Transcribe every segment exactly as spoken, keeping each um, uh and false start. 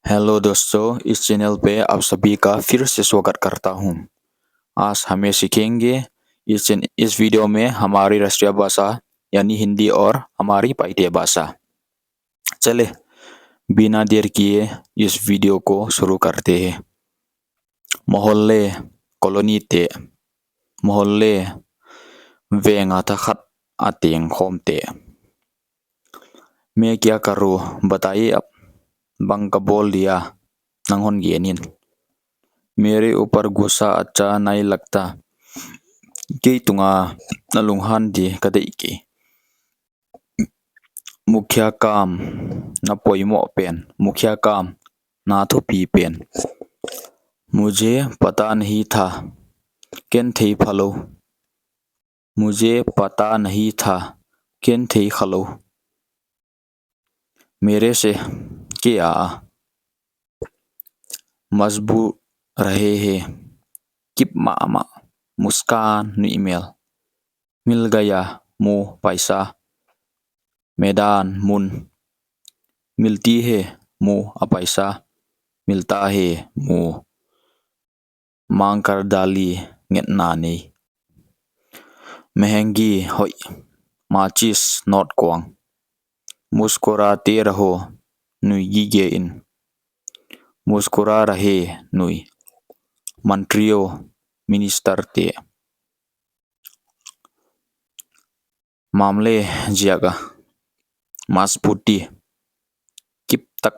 हेलो दोस्तों, इस चैनल पे आप सभी का फिर से स्वागत करता हूँ। आज हमें सीखेंगे इस चैन-, इस वीडियो में हमारी राष्ट्रीय भाषा यानी हिंदी और हमारी पाइते भाषा। चले, बिना देर किए इस वीडियो को शुरू करते हैं। मोहल्ले, कॉलोनी te. मोहल्ले, veng a thakhat a teng khawmte. मैं क्या करूँ, बताइए आप. Bang ka bawl dia, nang hon gen in. मेरे ऊपर गुस्सा अच्छा नहीं लगता. Kei tunga na lunghan di ka deih kei. मुख्य काम, na poimoh pen. मुख्य काम, na thupi pen. मुझे पता नहीं था. Ken thei phalou. मुझे पता नहीं था. Ken thei khalou. मेरे से, kei a. मजबूर रहे हैं. Kip mahmah. मुस्कान, nuihmel. मिल गया, mu, paisa. मैदान, mun. मिलती है, mu, a paisa. मिलता है, mu. मांग कर डाली, ngetna nei. महंगी, hoih. माचिस, नोट kuang. मुस्कुराते रहो, nui gige in. मुस्कुरा रहे, nui. मंत्रियों, minister te. मामले ziak a. मजबूती, kip tak.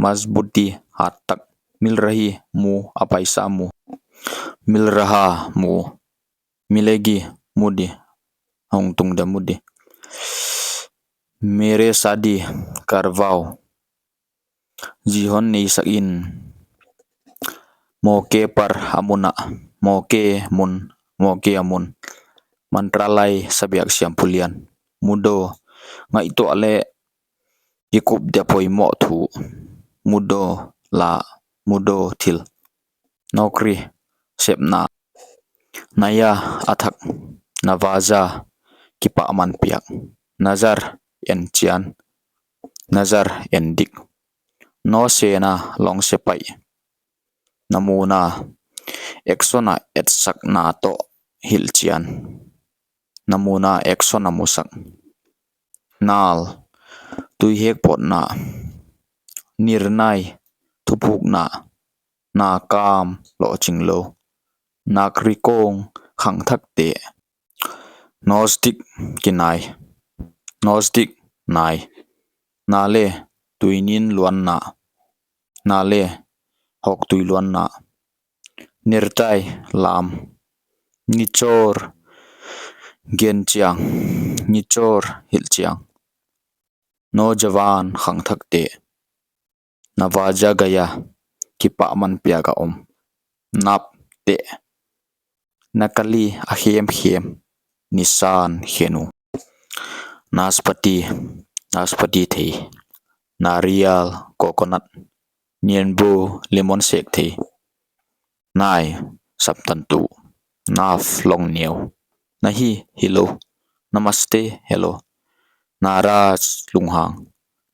मजबूती, hat tak. मिल रही, mu, a paisa mu. मिल रहा, mu. मिलेगी, mu di. Hong tung dia mu di. मेरे शादी करवाओ. Zi hon neisak in. मौके पर, a mun ah. मौके, mun. मौके, a mun. मंत्रालय, sabiak siampulian. मुद्दों, ngaihtuah leh kikup dia poimoh thu. मुद्दों, la. मुद्दों, thil. नौकरी, sepna. नया, a thak. नवाजा, kipahman piak. नजर, enchian. नजर, endik. नौसेना, long sepaih. नमूना, action a etsakna toh hilhchian. नमूना, action a musak. नाल, tuihek pawtna. निर्णय, thupukna. नाकाम, lohchinglou. नागरिकों, khangthakte. नजदीक, kinai. नजदीक, nai. नाले, tuinin luanna. नाले, hoktui luanna. निर्दय, lam. निचोड़, genchiang. निचोड़, hilhchiang. नौजवान, khangthakte. नवाजा गया, kipahman piak a om. नाप, teh. नकली, a khemkhem. निशान, khenu. नाशपाती, नाशपाती thei. नारियल, coconut. नींबू, lemon sek thei. नाई, saptantu. नाफ, long neu. नहीं, hilou. नमस्ते, hello. नाराज, lunghang.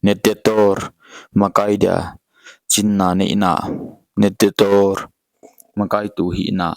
नेतृत्व, makai dia chinna neihna. नेतृत्व, makaitu hihna.